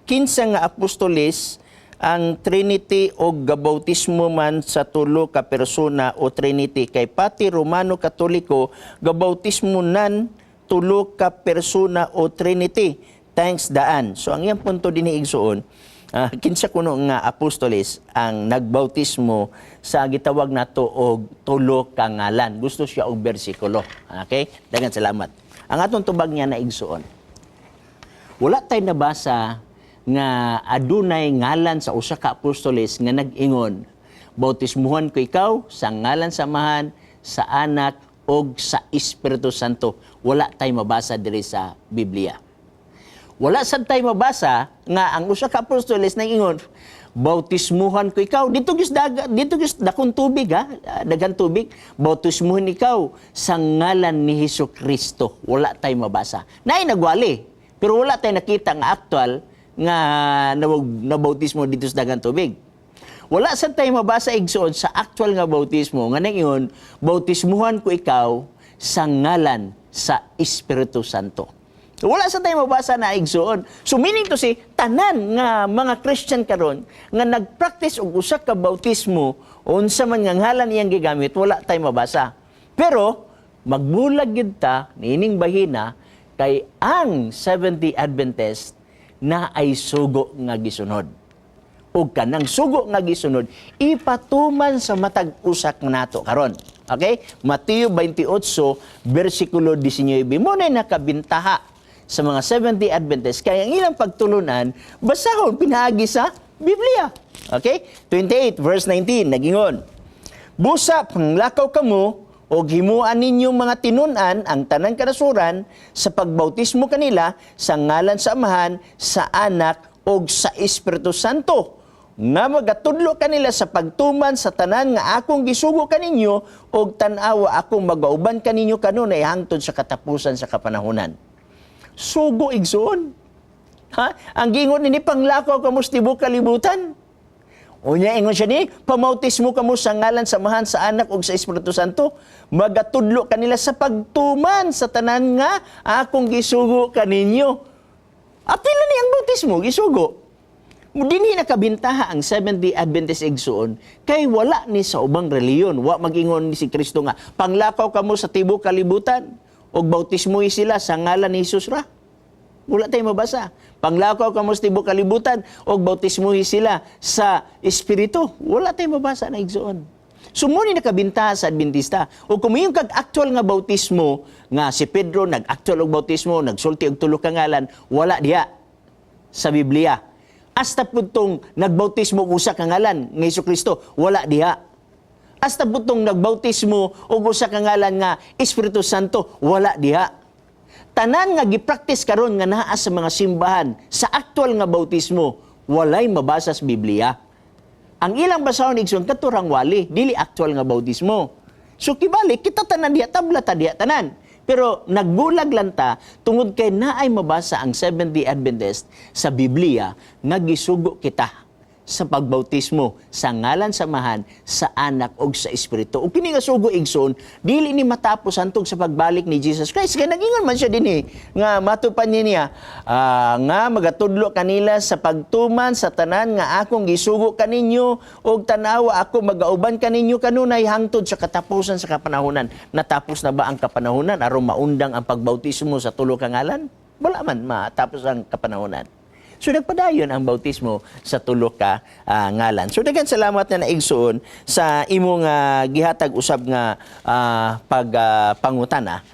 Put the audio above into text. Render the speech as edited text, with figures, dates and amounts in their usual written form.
Kinsa nga apostoles ang Trinity o gabautismo man sa tulo ka persona o Trinity, kay pati Romano Katoliko gabautismo nan tulo ka persona o Trinity? Thanks daan." So ang iyang punto dinhi, igsuon, kinsa kuno nga apostoles ang nagbautismo sa gitawag nato og tulo ka ngalan? Gusto siya og bersikulo. Okay? Daghang salamat. Ang atong tubag niya na, igsuon, wala tay nabasa nga adunay ngalan sa usa ka apostoles nga nag-ingon, "Bautismuhan ko ikaw sa ngalan sa Amahan, sa Anak ug sa Espiritu Santo." Wala tay mabasa diri sa Biblia. Wala sad tay mabasa nga ang usa ka apostoles nag-ingon, "Bautismuhan ko ikaw dito gis daga, dito gis dakong tubig ha, daghan tubig, bautismuhan ikaw sa ngalan ni Hesus Kristo." Wala tay mabasa. Naay nagwali, pero wala tay nakita nga actual nga nabautismo dito sa daghang tubig. Wala sad tay mabasa, igsoon, sa actual nga bautismo nga nag-ingon, "Bautismuhan ko ikaw sa ngalan sa Espiritu Santo." Wala sad tay mabasa na, igsoon. So meaning to say, tanan nga mga Christian karon nga nagpractice og usa ka bautismo, unsa man nga ngalan iyang gigamit, wala tay mabasa. Pero magbulag gyud ta niining bahina kay ang Seventh-day Adventist na ay sugo nga gisunod. Ug kanang sugo nga gisunod ipatuman sa matag usa nato karon. Okay? Mateo 28 bersikulo 19. Mao na nakabintaha sa mga Seventh-day Adventists kay ang ilang pagtulunan basahon pinaagi sa Biblia. Okay? 28 verse 19 nagingon, "Busa panglakaw kamo og himuan ninyong mga tinun-an ang tanang kanasuran sa pagbautismo kanila sa ngalan sa Amahan, sa Anak ug sa Espiritu Santo, nga magatudlo kanila sa pagtuman sa tanan nga akong gisugo kaninyo, ug tan-awa, akong magauban kaninyo kanunay hangtod sa katapusan sa kapanahonan." Sugo, igsoon. Ha? Ang gingon nini, "Panglakaw kamo sa tibuok kalibutan." Unya ingon siya ni, "Pamautismo kamo sa ngalan sa Amahan, sa Anak ug sa Espiritu Santo, magatudlo kanila sa pagtuman sa tanan nga akong gisugo kaninyo." Apila ni ang bautismo gisugo. Dinhi nakabintaha ang Seventh-day Adventist, igsoon, kay wala ni sa ubang reliyon. Wa magingon ni si Kristo nga, "Panglakaw kamo sa tibuok kalibutan ug bautismohi sila sa ngalan ni Jesus ra." Wala tayong mabasa. "Panglakaw kamo sa tibuok kalibutan ug bautismohi sila sa Espiritu." Wala tayong mabasa na, igsoon. So mao ni nakabintaha sa Adventista. O kung yung kag actual nga bautismo nga si Pedro nag-actual og bautismo, nagsulti og tulo ka ngalan, wala diha sa Biblia. Hasta pud tong nagbautismo og usa ka ngalan nga Hesus Kristo, wala diha. Hasta pud tong nagbautismo og usa ka ngalan nga Espiritu Santo, wala diha. Tanan nga gipractice karon nga naa sa mga simbahan sa actual nga bautismo, walay mabasa sa Biblia. Ang ilang basahon, igsoon, katurang wali, dili actual nga bautismo. So kibali kita tanan diha, tabla ta diha tanan. Pero nagbulag lang ta tungod kay naay mabasa ang Seventh-day Adventist sa Biblia nga gisugo kita sa pagbautismo sa ngalan sa Amahan, sa Anak ug sa Espiritu. Ug kini nga sugo, igsoon, dili ni matapos hantog sa pagbalik ni Jesus Christ. Kay nagingon man siya dinhi nga matud pa niya nga magatudlo kanila sa pagtuman sa tanan nga akong gisugo kaninyo, ug tanawa, ako magauban kaninyo kanunay hangtod sa katapusan sa kapanahonan. Natapos na ba ang kapanahonan aron maundang ang pagbautismo sa tulo ka ngalan? Wala man matapos ang kapanahonan. So nagpadayon ang bautismo sa tulo ka ngalan. So daghan salamat na naigsoon sa imong gihatag usab nga pag pangutana.